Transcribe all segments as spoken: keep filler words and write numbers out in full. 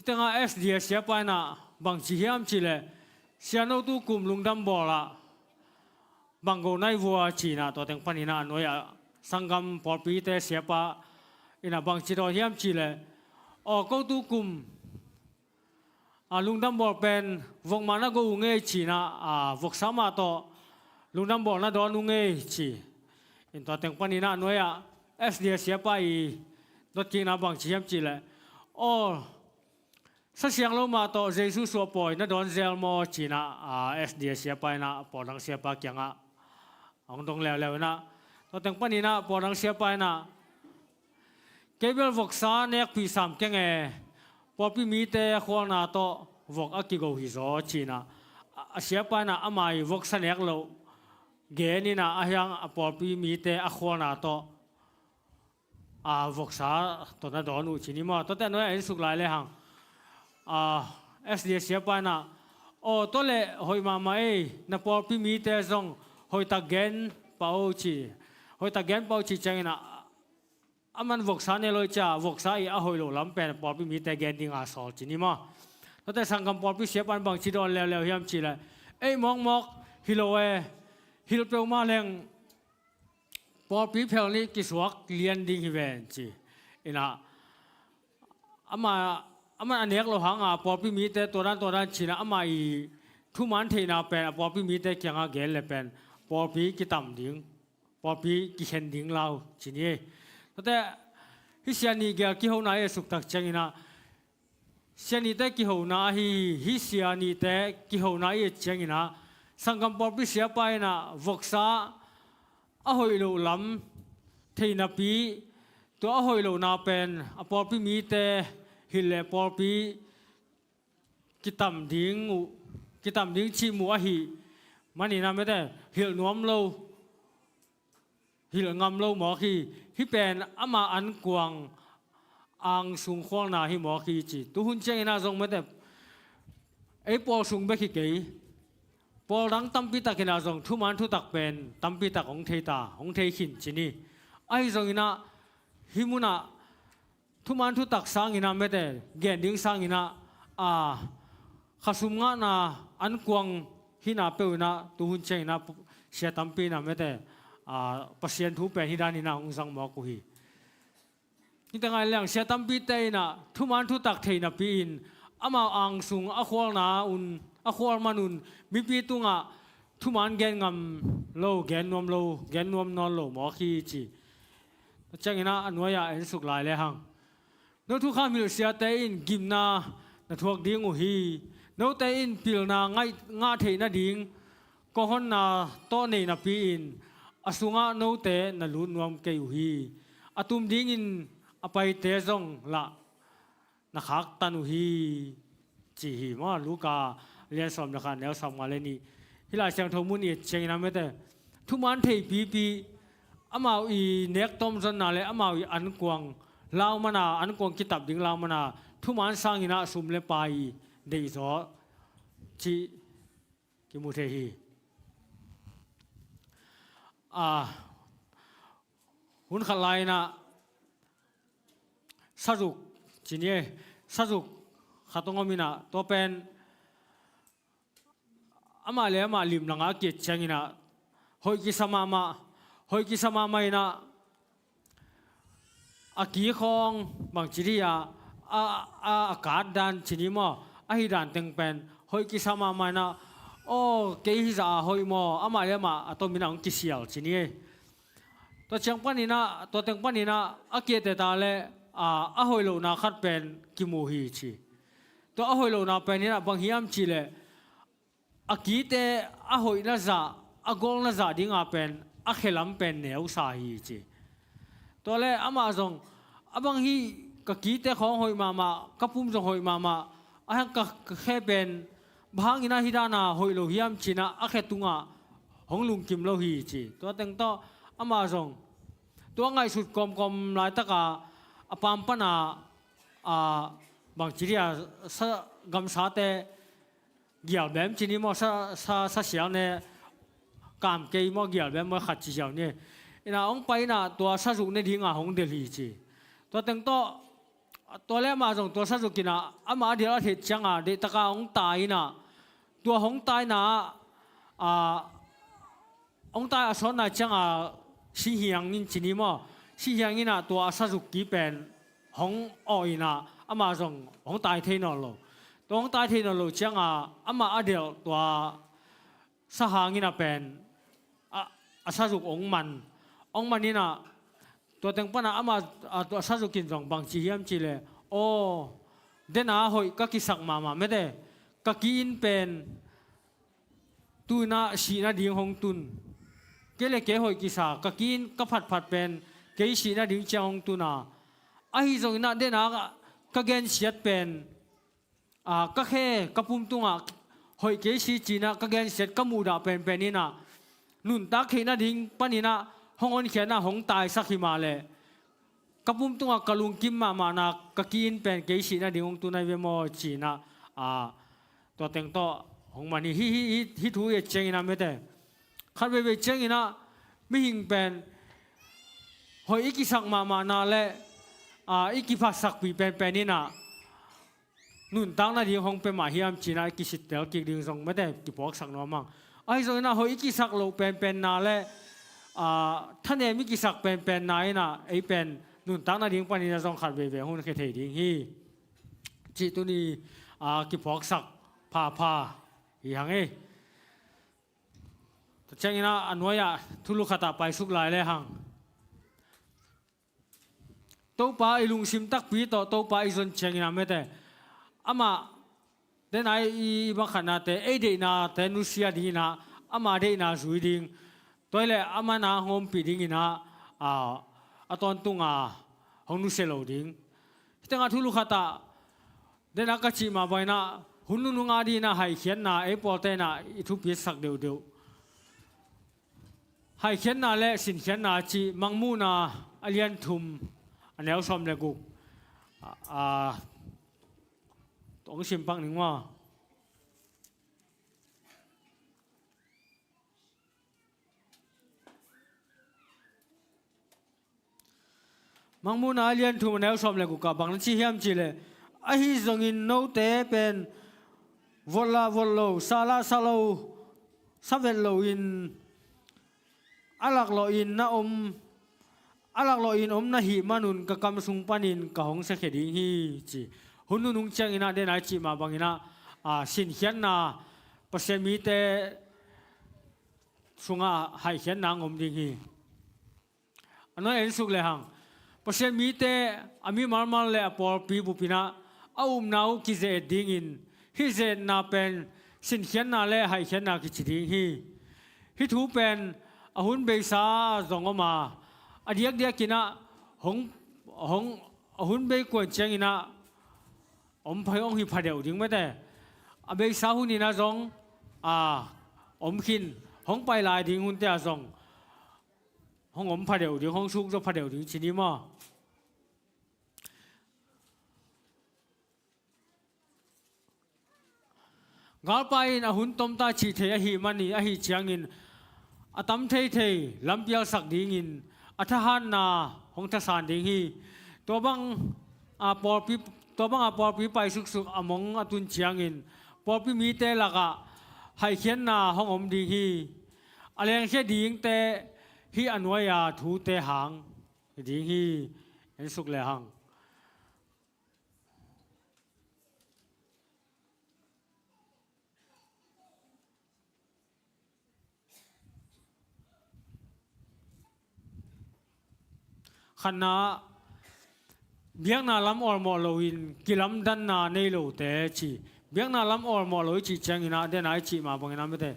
Tengah S D A siapa inah bangci hiam cihleh, siano tu kum lungdam bawlah bang go nai vua cinah, tua teng paninah a nuai-ah sanggam pawlpite siapa inah bangci dawn hiam cihleh, aw ko tu kum a lungdam bawl pen vokmah na go uh ngei cinah, a voksa mah tawh lungdam bawl na dawn uh ngei ci. In tua teng paninah a nuai-ah S D A siapa i dot kikna bangci hiam cihleh, aw sa siang lo mah tawh Jesu suahpawi na dawn zel maw cinah, a S D A siapa inah pawldang siapa kiangah a hong dong leuleu inah, tua teng paninah pawldang siapa inah, kei bel voksa nekpih sam keng e, pawlpi mite a khualna tawh vok a kigo hi zaw cinah, a siapa inah ama i voksa nek loh gen inah a hiang a pawlpi mite a khualna tawh a voksa tawh na dawn uh ci ni maw? Tuate a nuai-ah en suk lai lehang, a S D A siapa inah, aw tua leh hoih mahmah ei, na pawlpi mite zong hoihtak gen pah o ci. Hoihtak gen pah o ci cianginah, a man voksa ne lo i cia, voksa i a hoih loh lam pen pawlpi mite gen dinga sawl ci ni maw? Tuate sanggam pawlpi siapa in bangci dawn leuleu hiam cihleh, ei mawkmawk hi lo e, hilh peuhmah leng pawlpi phel nih kisuak lian ding hi ven ci. Inah ama, aman a nek loh hanga pawlpi mite tua dan tua dan cinah ama i thuman theihna pen a pawlpi mite kiangah gen le pen pawlpi kitam ding, pawlpi kikhen ding lau ci ni. Tuate hih sia nih gel kihona i a suktak cianginah, sia nihte kihona ahi hi. Hih sia nihte kihona i et cianginah, sanggam pawlpi siapa inah voksa a hoih loh lam thei napi, tua a hoih lohna pen a pawlpi mite hilh leh pawlpi kitam ding uh, kitam ding cih muh ahih maninah mete hilh nuam lo, hilh ngam lo mawk hi. Hih pen ama ankuang angsung khualna hi mawk hi ci. Tuhun cianginah zong mete ei pawl sung bek hi kei, pawl dang tampi takinah zong thuman thutak pen tampi tak hong thei ta, hong thei khin ci ni. Ahi zonginah hih munah thuman thutak sanginah mete gen ding sanginah, a khasum ngahna ankuang hihna peuhinah tuhun cianginah sia tampi inah mete, a Pasian thu pen hih daninah hong zang mawk uh hi. Hih tengah en leng sia tampite inah thuman thutak thei napi-in amau angsung a khualna un, a khual manun mipi tungah thuman gen ngam lo, gen nuam lo, gen nuam nawn lo mawk hi ci. Tua cianginah a nuai-ah en suk lai lehang, no thukham hilh siate in gimna na thuak ding uh hi. Note in pilna ngaih, ngah theih nading kawhonna tawh nei napi-in a sungah note na lut nuam kei uh hi. A tum dingin a paite zong lah na khaktan uh hi, ci hi maw. Luka lian sawm le khat, neu sawmnga le nih. Hih Lai Siangtho mun i et cianginah mete thuman theipipi, amau i nek tawm zonna le amau i ankuang lau mana, ankuang kitap ding lau mana, thuman sanginah sum le pai i deihzaw cih kimu thei hi. A hun khat lai-inah sazuk ci ni e, sazuk khat hong om inah, tua pen amah le amah limlangah a ki-et cianginah hoih kisa mahmah, hoih kisa mahmah inah a kikhawng bangci dih a, a, a, a kat dan ci ni maw, ahi dan teng pen hoih kisa mahmah inah, aw kei hizah a hoih maw, amah le amah a tominah hong kisial ci ni e. Tua ciang paninah, tua teng paninah a ki-et ta le, a, a hoih lohna khat pen kimu hi ci. Tua a hoih lohna pen inah bang hiam cihleh, a kite a hoihna zah, a golna zah dinga pen a khelam pen neusa hi ci. Tua le amah zong, a bang hih ka kite khawng hoih mahmah, ka pum zong hoih mahmah, a hiang ka, ka khe pen bang hangin a hih dana hoih lo hiam cinah a khe tungah hong lungkim lo hi ci. Tua teng tawh amah zong tua ngaihsut kawmkawm laitaka a pam pana, a, bangci dih a, sa, gamsate gialbem ci ni maw, sa, sa, sa siang ne, kamkei maw, gialbem maw khat ci ziau ni. Inah hong pai inah tua sazuk ne dinga hong delh hi ci. Tua teng tawh Tua le amah zong tua sazuk in ah, amah a delh a theih ciangah deihtaka hong tai in ah, tua hong taina ah, hong tai a sawtna ciangah singhiang in ci ni maw, singhiang in ah tua a sazuk ki pen hong awh in ah, amah zong hong tai thei nawn lo. Tua hong tai thei nawn lo ciangah amah a delh tua sahang in ah pen a, a sazuk hong man. Hong man in ah, tua teng panah amah, a, tua sazuk in zong bangci hiam cih leh, aw, dena hoih ka kisak mahmah mete, ka ki-in pen tu in ah sih nading hong tun. Kei le kei hoih kisa, ka ki-in ka phatphat pen kei sih nading ciang hong tun a, ahi zongin ah dena ka gensiat pen, a, ka khe, ka pum tungah hoih kei si ci-in ah ka gensiat ka muhdah penpen in ah, nuntak theih nading panin ah hong honkhia in ah hong taisak hi mah leh, ka pum tungah ka lungkim mahmahna ka ki-in pen kei sih nading hong tun ahi ve maw ci-in ah, a, tua teng tawh hong man hi. Hih, hih, hih, hih thu i et ciangin ah mete, khat veivei ciangin ah mihing pen hoih i kisak mahmahna le, a, i kiphatsakpih penpen in ah nuntak nading hong pia mah hiam ci-in ah i kisittel kik ding zong mete kipuaksak nuam hang. Ahi zongin ah hoih i kisak loh penpenna le, a, thanem i kisak penpenna in ah ei pen nuntak nading panin ah zong khat veivei hong honkhia thei ding hi cih tuni, a, kipuaksak phapha hi hang e. Tua ciangin ah a nuai-ah thulu khatah paisuk lai le hang. Topa i lungsim takpi tawh Topa i zon ciangin ah mete, amah dena i, i bang khatnate, ei deihnate nusia dingin ah, ama deihna zui ding, tua hi leh ama na hong ompih dingin ah, a, a tawntung a hong nusia lo ding. Hih tengah thulu khatah dena ka cih mah bangin ah hun nunung a dingin ah haikhiatna ei pawlte in ah i thupitsak deuhdeuh. Haikhiatna le sinkhiatna cih Mangmuhna a lian thum a neu sawm le guk, a, a, hong sim pak ning maw. Mangmuhna a lian thum a neu sawm le guk ah bang na ci hiam cih leh, ahi zongin note pen vot lah vot lo, sa lah sa lo, sa vet loin, a laklawhin na om, a laklawhin om na hih manun ka kam sung panin ka hong siakhia ding hi ci. Hun nunung ciangin ah dena i cih mah bangin ah, a, sinkhiatna, Pasian mite sungah haikhiatna hong om ding hi. A nuai en suk le hang. Pasian mite a mimalmal le a pawlpi bupin ah a upna uh kize-et dingin, hih ze-etna pen sinkhiatna le haikhiatna kici ding hi. Hih thu pen a hun beisa zong om a, a diakdiakin ah hong, hong, a hun bei kuan ciangin ah om pha, hong hi pha deuh ding mete. A beisa hun in ah zong, a, om khin, hong pai lai ding hunte ah zong hong om pha deuh ding, hong suk zaw pha deuh ding ci ni maw. Galpa in a hun tomta cih thei ahih man hi, ahih ciangin a tam theithei lampialsak dingin a thahatna hong thasan ding hi. Tua bang a pawlpi, tua bang a pawlpi paisuksuk a mong a tun ciangin pawlpi mite lakah haikhiatna hong om ding hi. A lengkhia dingte hih a nuai-a thute hang ding hi. En suk le hang. Khatna, biakna lam awlmawh loin kilamdanna nei lote ci. Biakna lam awlmawh lo i cih ciangin ah, dena i cih mah bangin ah mete,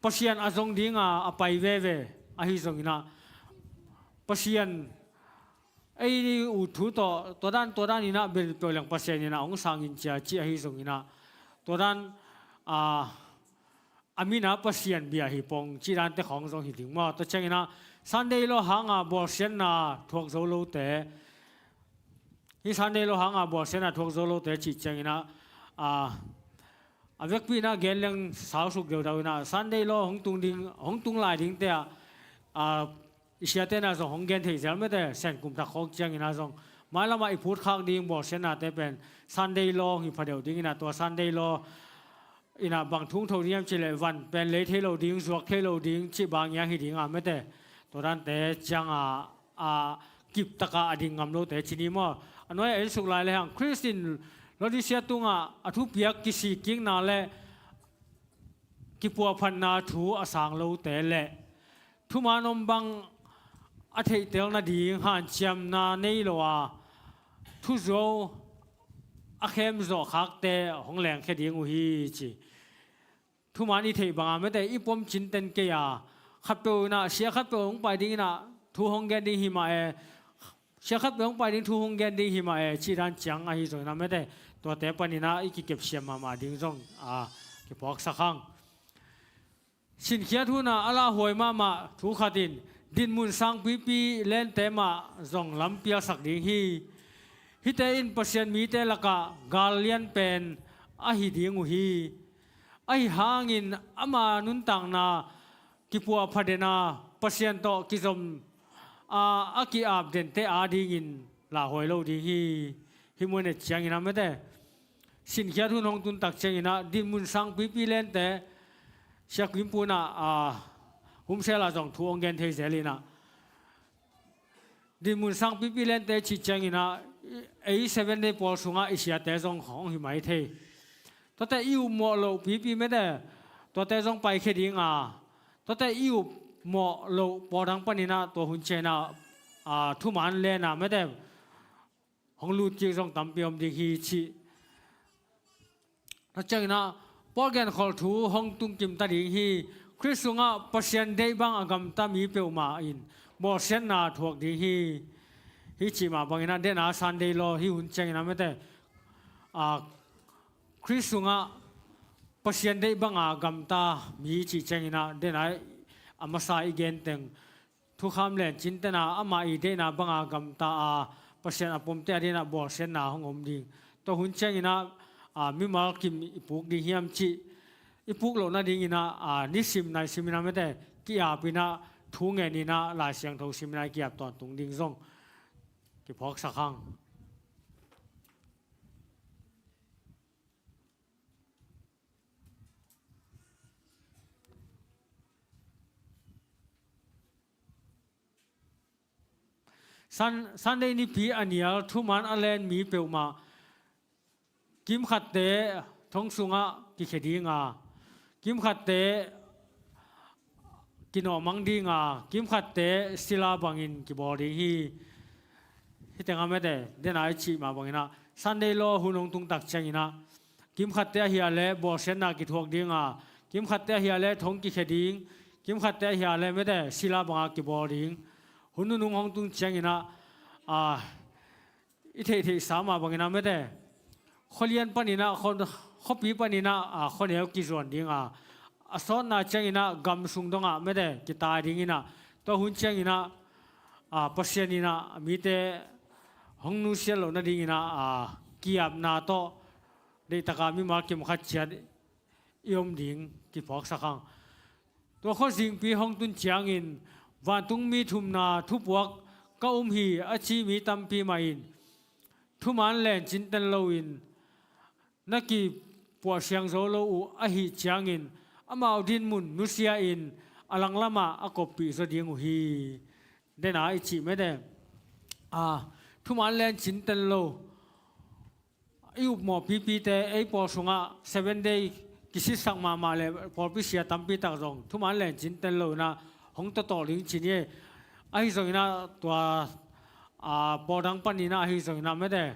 Pasian a zong dinga a pai veve ahi zongin ah, Pasian ei ut thu tawh, tua dan, tua dan in ah bel peuh leng Pasian in ah hong sangin cia cih ahi zongin ah, tua dan, a, a min ah Pasian bia hi pong cih dante khawng zong hi ding maw. Tua ciangin ah Sunday law hanga bawlsiatna thuak zo lote, hih Sunday law hanga bawlsiatna thuak zo lote cih ciangin ah, a, a vekpi in ah gen leng sausuk deudau in ah, Sunday law hong tung ding, hong tung lai dingte ah, a, i siate in ah zong hong gen thei zel mete, Sen kum thak khawng ciangin ah zong Mailamah i phutkhak ding bawlsiatnate pen Sunday law hi pha deuh ding inah, tua Sunday law inah bang thu hong tho ding hiam cih leh van pen lei thei lo ding, zuak thei lo ding cih bang hiang hi ding a, mete. Tua dante ciangah a kiptaka a ding ngam lote ci ni maw? A nuai-ah en suk lai lehang Khrist in Laodicea tungah a thupiak kisik kikna le kipuahphatna thu a sang lote le thuman om bang a theihtel nading hanciamna nei lo a, thuzuau a khem zawhkhakte hong lengkhia ding uh hi ci. Thuman i theih banga mete i pom cinten kei a, khatpeuh inah sia khatpeuh hong pai ding inah thu hong gen ding hi mah e, sia khatpeuh hong pai ding thu hong gen ding hi mah e, cih dan ciang ahi zong inah mete, tuate paninah i kikepsiam mahmah ding zong a kiphawksak hang. Sinkhiat hunah a lauhuai mahmah thu khat in dinmun sangpipi lente mah zong lampialsak ding hi. Hihte in Pasian mite lakah gal lian pen ahi ding uh hi. Ahi hangin ama nuntakna kipuahpha den a, Pasian tawh kizom a, a ki-ap dente adingin lauhuai lo ding hi. Hih muan et ciangin a mete, sinkhiat hun hong tun tak ciangin ah dinmun sangpipi lente, Sia Kim Pun ah, a, Humsel ah zong thu hong gen thei zel inah, dinmun sangpipi lente cih ciangin ah ei Seven Day pawl sungah i siate zong hong hi mai thei. Tuate i upmawh loh pipi mete, tuate zong paikhia ding a, tuate i upmawh loh pawl dang paninah tua hun ciangin ah, a, thuman len a mete hong lut kik zong tampi om ding hi cih. Tua ciangin ah Paul genkholh thu hong tungkim ta ding hi. Khrist sungah Pasian deih bang a gamta mi peuhmah in bawlsiatna thuak ding hi. Hih cih mah bangin ah den a Sunday law hih hun ciangin ah mete, a, Khrist sungah Pasian deih banga gamta mi cih ciangin ah den a a masa i gen teng thukham len cintena amah i deihna banga gamta a, Pasian a pomte adinah bawlsiatna hong om ding. Tua hun ciangin ah, a, mimal kim i puk ding hiam cih i puk loh nadingin ah, a, nisim naisim inah mete ki-ap inah thu ngen inah Lai Siangtho sim inah i ki-ap tawntung ding zong kiphawksak hang. Sun-, Sunday nipi a nial thuman a len mi peuhmah kimkhatte thong sungah kikhia ding a, kimkhatte kinawhmang ding a, kimkhatte sila bangin kibawl ding hi. Hih tengah mete, den a i cih mah bangin ah Sunday law hun hong tung tak ciangin ah kimkhatte ahi a leh bawlsiatna kithuak ding a, kimkhatte ahi a leh thong kikhia ding, kimkhatte ahi a leh mete sila banga kibawl ding. Hun nunung hong tung ciangin ah, a, i theihtheihsa mah bangin ah mete khualian panin ah, khua-, khuapi panin ah, a, khuaneu kizuan ding a, a sawtna ciangin ah gam sung dongah mete kitai ding inah, tua hun ciangin ah, a, Pasian inah mite hong nusiat loh nadingin ah, a, ki-apna tawh deihtaka mimal kimkhat ciat i om ding kiphawksak hang. Tua khuazingpi hong tun ciangin vantungmi thumna thupuak ka um hi a ci mi tampi mah in thuman len cinten loin na kipuahsiang zo lo uh ahih ciangin amau dinmun nusia-in a langlamah a koppih zaw ding uh hi. Den a i cih mete, a, thuman len cinten lo i upmawh pipite ei pawl sungah Seven Day kisitsak mahmah le pawlpi sia tampi tak zong thuman len cinten lo inah hong tawtawh ding ci ni. Ahi zongin ah tua, a, pawl dang panin ah ahi zongin ah mete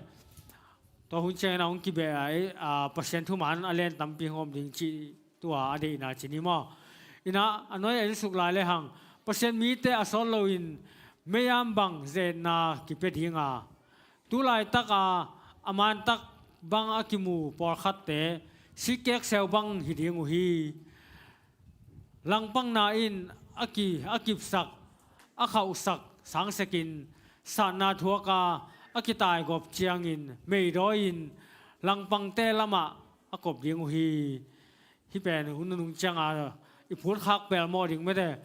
tua hun ciangin ah hong kibeh a, a, Pasian thuman a len tampi hong om ding cih tua a deihna ci ni maw? Inah a nuai-ah en suk lai lehang Pasian mite a sawt loin mei-am bang ze-etna kipia ding a, tu laitaka a mantak bang a kimu pawlkhatte sikkek seu bang hi ding uh hi. Langpangna in a ki, a kipsak, a khauhsak sangsekin satna thuaka a kitaigawp ciangin meidawi-in langpangte lamah a kop ding uh hi. Hih pen hun nunung cianga i phutkhak pelmawh ding mete.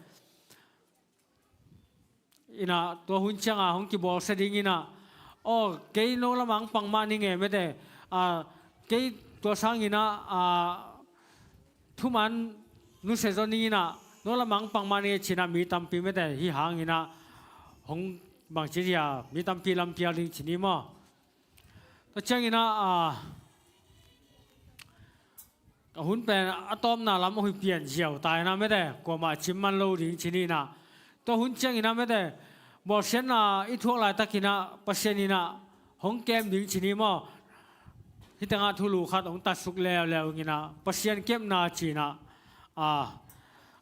Inah tua hun cianga hong kibawlsia ding inah Aw, kei no lamah ang pang mah ning e mete. A, kei tua sangin ah, a, thuman nusia zaw ning in ah, no lamah ang pang mah ning e ci-in ah mi tampi mete, hih hangin ah hong bangci dih a, mi tampi lampial ding ci ni maw. Tua ciangin ah, a, a hun pen a tawpna lam a hoih pian ziau ta in ah mete, kuamah cim man lo ding ci ni in ah. Tua hun ciangin ah mete, bawlsiatna i thuak laitakin ah Pasian in ah hong kem ding ci ni maw. Hih tengah thulu khat hong tatsuk leuleu in ah, Pasian kepna ci-in ah, a,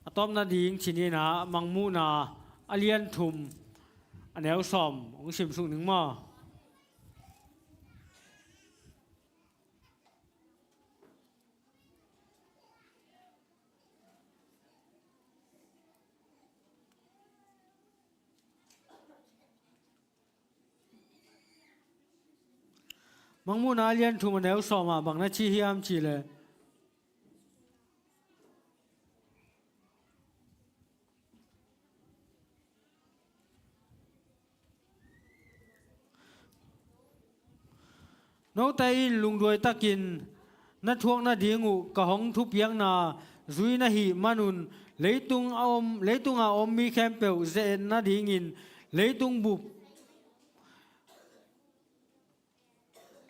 a tawpna ding ci ni in ah, Mangmuhna a lian thum, a neu sawm hong simsuk ning maw. Mangmuhna a lian thum, a neu sawm ah bang na ci hiam cih leh, note in lungduai takin na thuak nading uh ka hong thupiakna zui na hih manun, leitung a om, leitung a om mi khempeuh ze-et nadingin leitung bup,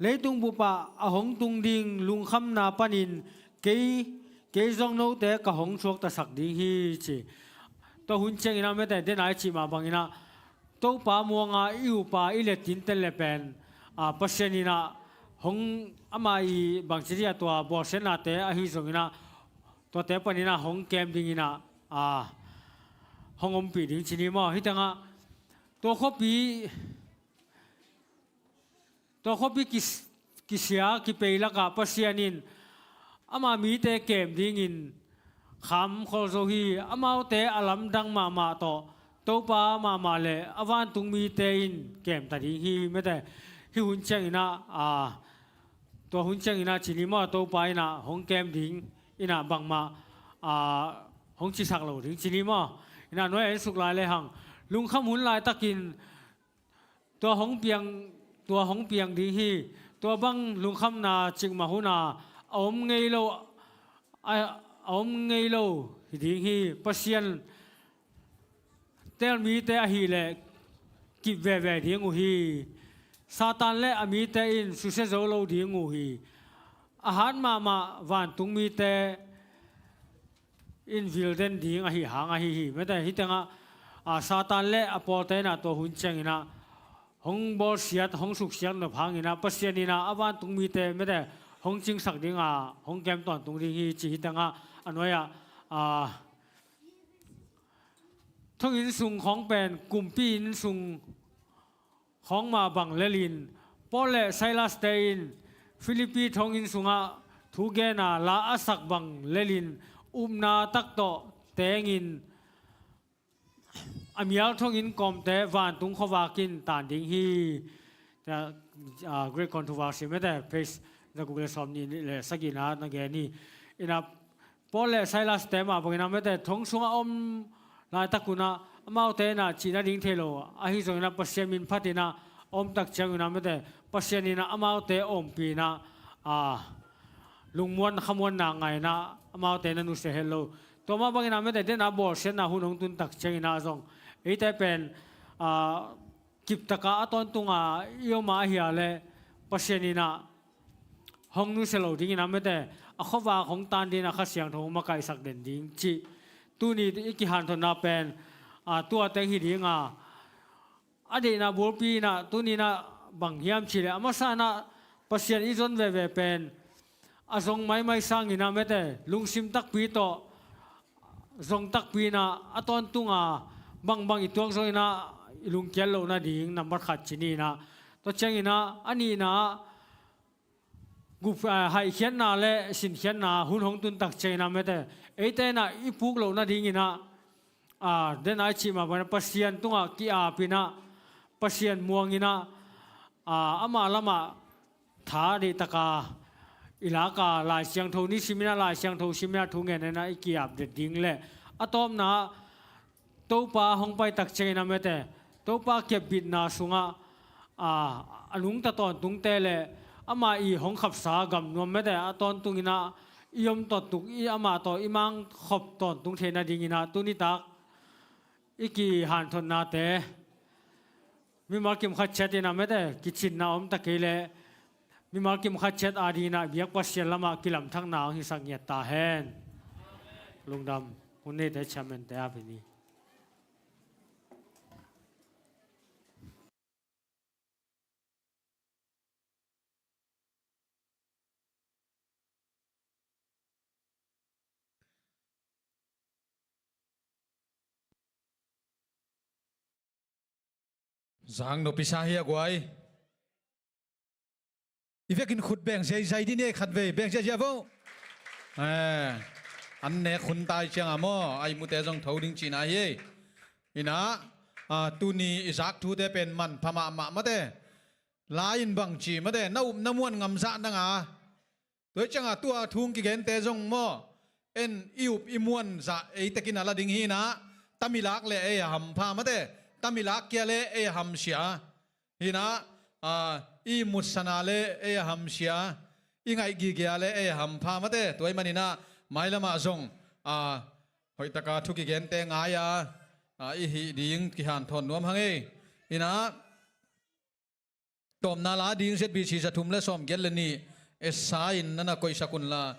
leitung bupah a hong tung ding lungkhamna panin kei, kei zong note ka hong suaktasak ding hi, ci. Tua hun ciangin ah mete, den a i cih mah bangin ah, Topa muanga i upa i let tinten le pen, a, Pasian in ah hong, ama i bangci dih a tua bawlsiatnate ahi zongin ah, tuate panin ah hong kem dingin ah, a, hong ompih ding ci ni maw. Hih tengah tua khuapi, tua khuapi kis-, kisia kipei lakah Pasian in ama mite kem dingin kham khol zo hi. Amaute a lamdang mahmah tawh Topa mahmah le a vantung mite in kemta ding hi mete. Hih hun ciangin ah, a, tua hun ciangin ah ci ni maw, Topa in ah hong kem ding in ah bangmah, a, hong cisak lo ding ci ni maw. In ah nuai en suk lai le hang, lungkham hun laitakin tua hong piang, tua hong piang ding hi. Tua bang lungkhamna cikmah hun a, a om ngei lo, a, a om ngei lo hi ding hi. Pasian tel mite ahih leh kip veve ding uh hi. Satan le a mite in susia zo lo ding uh hi. A hat mahmah vantung mite in vil den ding ahi hang ahi hi. Mete, hih tengah, a, Satan le a pawlte in ah tua hun ciangin ah hong bawlsiat, hong suksiat nop hangin ah Pasian in ah a vantung mite mete hong cingsak ding a, hong kem tawntung ding hi, ci. Hih tengah a nuai ah, a, thonginn sung khawng pen kumpi inn sung khawng mah bang lelin, Paul le Silas te in Philippi thonginn sungah thu gen a, la a sak bang lelin, upna tak tawh tengin a mial thonginn kawmte vantung khuavak in tan ding hi. Tia, a, Greek controversy mete, page za guk le sawm nih le sagihna na gen hi. In ah Paul le Silas te mah bangin ah mete, thong sungah om laitak un ah amaute in ah cih nading thei lo, ahi zongin ah Pasian min phatin ah a om tak ciangin ah mete, Pasian in ah amaute ompih in ah, a, lungmuan khamuanna ngah in ah amaute na nusia het lo. Tua mah bangin ah mete, den a bawlsiatna hun hong tun tak ciangin ah zong eite pen, a, kiptaka a tawntunga i om a, ahih leh Pasian in ah hong nusia lo dingin ah mete, a khuavak hong tan dingin ah Kha Siangtho hong makaihsak den ding cih tuni i kihanthawnna pen, a, tua teng hi ding a, a deihna bulpi in ah tuni in ah bang hiam cih leh, a masa in ah Pasian i zon veve pen a zong maimai sangin ah mete, lungsim takpi tawh zong takpi in ah, a tawntunga bangbang i tuak zongin ah i lungkiat loh nading nambat khat ci ni in ah. Tua ciangin ah a nihna ah gup, a, haihkhiatna le sinkhiatna hun hong tun tak ciangin ah mete, eite in ah i puk loh nadingin ah, a, den a i cih mah bangin ah Pasian tungah ki-ap in ah, Pasian muang in ah, a, amah lamah tha deih taka i lak a, Lai Siangtho ni sim in ah, Lai Siangtho sim in ah, thu ngen in ah i ki-ap det ding le, a tawpna ah Topa hong pai tak ciangin ah mete, Topa kepbitna sungah, a, a nungta tawntungte le amah i hong khapsa gam nuam mete a tawntung inah i om tawh tuk i amah tawh i mangkhop tawntung theih nading inah tuni tak i kihanthawnate mimal kim khat ciat inah mete kicinna om ta kei leh mimal kim khat ciat ading inah biak Pasian lamah kilamthakna hong hisak ngiat ta hen. Lungdam. Hun neite chairman te a pi ni. Zang nopisa hi a guai. I vekin khut beng zeizai dih ni ei khatvei, beng ziazia vo. Eh, an nek hun tai cianga maw, a ihmute zong tho ding cihna hi ei. Inah, ah, tuni i zak thute pen manpha mahmah mate. Lai in bang ci mate, na up na muan ngamzah nanga. Tua hi cianga tua thu hong kigente zong maw, en i up i muan zah ei tekin a la ding hi inah, tamilak le ei a hampha mate, tamilak kia le ei a hamsia. Hi inah, ah, i mutsana le ei a hamsia, i ngaih gige le ei a hampha mate. Tua ahih man inah, mailamah zong, ah, hoihtaka thu kigente ngai a, ah, i hih ding kihanthawn nuam hang ei. Inah, tawpna la ding Z B C za thum le sawm giat le nih, esa in na na koihsak unla.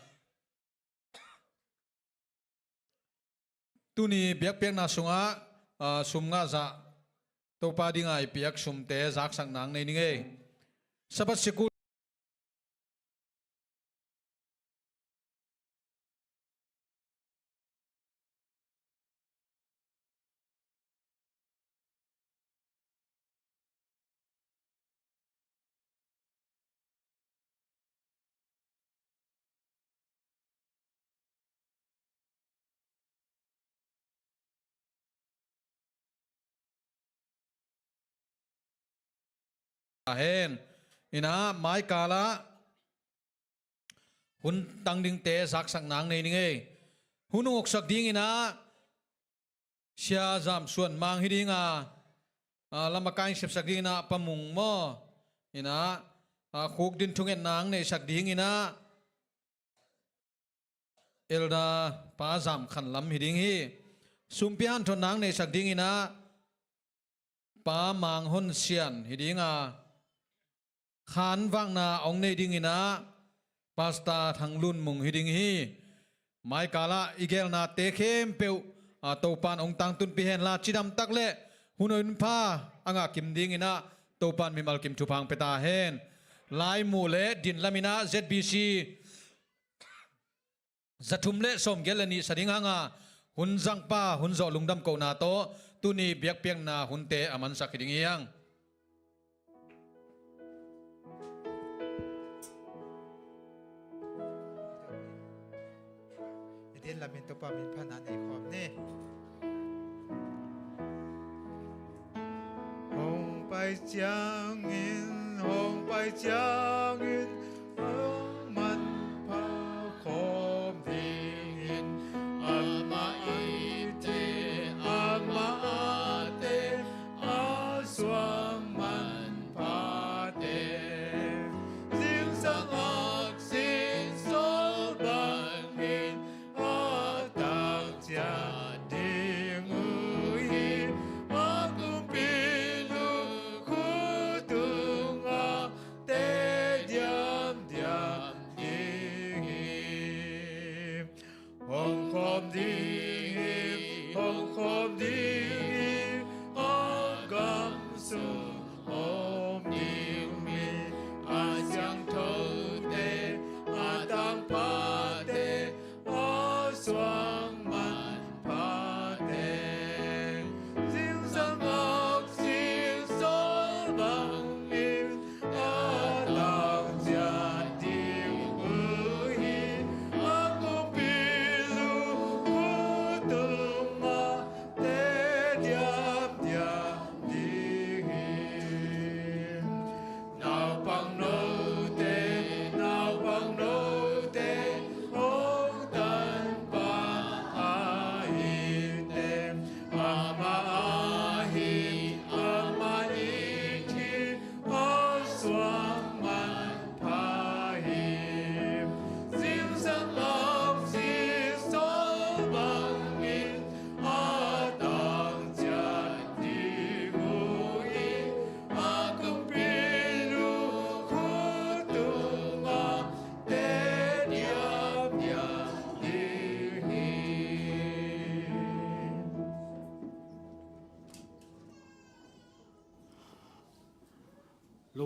Tuni biakpiakna sungah, ah, sum ngah zah Topa dinga i piak sumte zaksak nang nei ning ei. Sabbath sikul Ahen. Inah maikalah hun tang dingte zaksak nang nei ning ei. Hun hong uksak ding inah Sia Zam Suan Mang hi dinga, ah, lamakaing sepsak ding inah Pa Mung maw. Inah, ah, khuk din thungetna ang neihsak ding inah Elder Pa Zam Khan Lam hi ding hi. Sumpi hanthawnna ang neihsak ding inah Pa Mang Hon Sian hi dinga, khanvakna hong nei ding inah Pastor Thang Lun Mung hi ding hi. Maikalah i gelnate khempeuh, ah, Topan hong tangtunpih henla, cidamtak le hun hoihpha a ngah kim ding inah Topan mimal kim thupha hong pia ta hen. Lai muh le din lam inah Z B C za thum le sawm giat le nih sa ding hanga, hun zangpa hun zawh lungdam kohna tawh tuni biakpiakna hunte a mansak hi ding hi hang. I din lamin Topa min phatna nei khawm ni. Hong pai ciangin, hong pai ciangin, a manpha khawm dingin, amah ite, amah ate, a suang manphate, zingsang aksi sawl bangin, a tak ciat ding uh hi. A kumpi lukhu tungah teh dia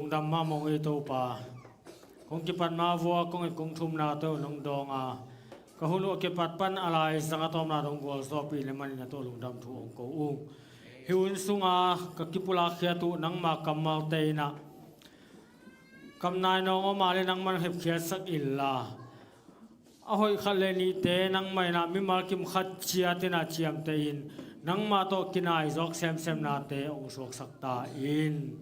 Lungdam mahmah ung ei Topa. Kong kipat ma vua kong it kong thumna tawh nong dawng a, ka hun uh a kipat pan a laizang a tawpna dong gualzawhpih le manin a tawh lungdam thu ong ko ung. Hih hun sunga ka kipulak khiat uh nangma kammalte in ah, kam nai nawng om a le nangman hepkhiatsak inla, a hoih khat le nihte nangmah in ah mimal kim khat ciat in ah ciamteh in, nangma tawh kinai zawk semsemnate ong suaksak ta in.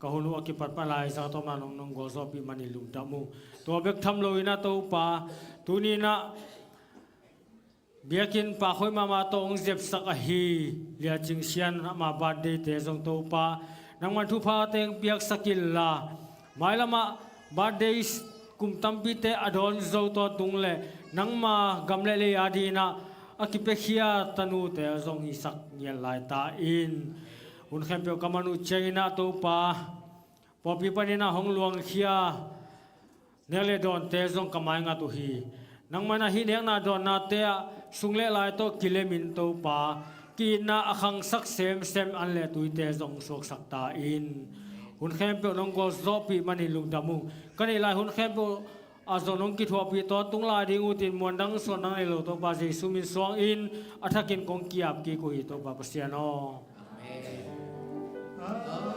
Ka hun uh a kipat pan a laizang a tawpna dong nong gualzawhpih manin lungdam ung. Tua bek tham lo in ah Topa, tuni in ah biakinn pak hoih mahmah tawh ong zepsak ahi Lia Cing Sian ama birthday-te zong Topa, nangman thupha teng piaksak inla, mailamah birthday kum tampite a dawn zo tawntung le nangma gam le lei adingin ah a kipiakhia tanute zong hisak ngiat lai ta in. Hun khempeuh ka man uh ciangin ah Topa, pawlpi panin ah hong luangkhia nek le dawnte zong ka maingat uh hi. Nangman ah hih nekna dawnnate ah sung le lai tawh kilemin Topa, ki-itna a khangsak semsem an le tuite zong suaksak ta in. Hun khempeuh nong gualzawhpih manin lungdam ung. Ka neih lai hun khempeuh ah zong nong kithuahpih tawntung lai ding uh tin muandang suan nang nei lo Topa Jesu min suangin a thakin kong ki-ap kik uh hi Topa Pasian aw. Amen.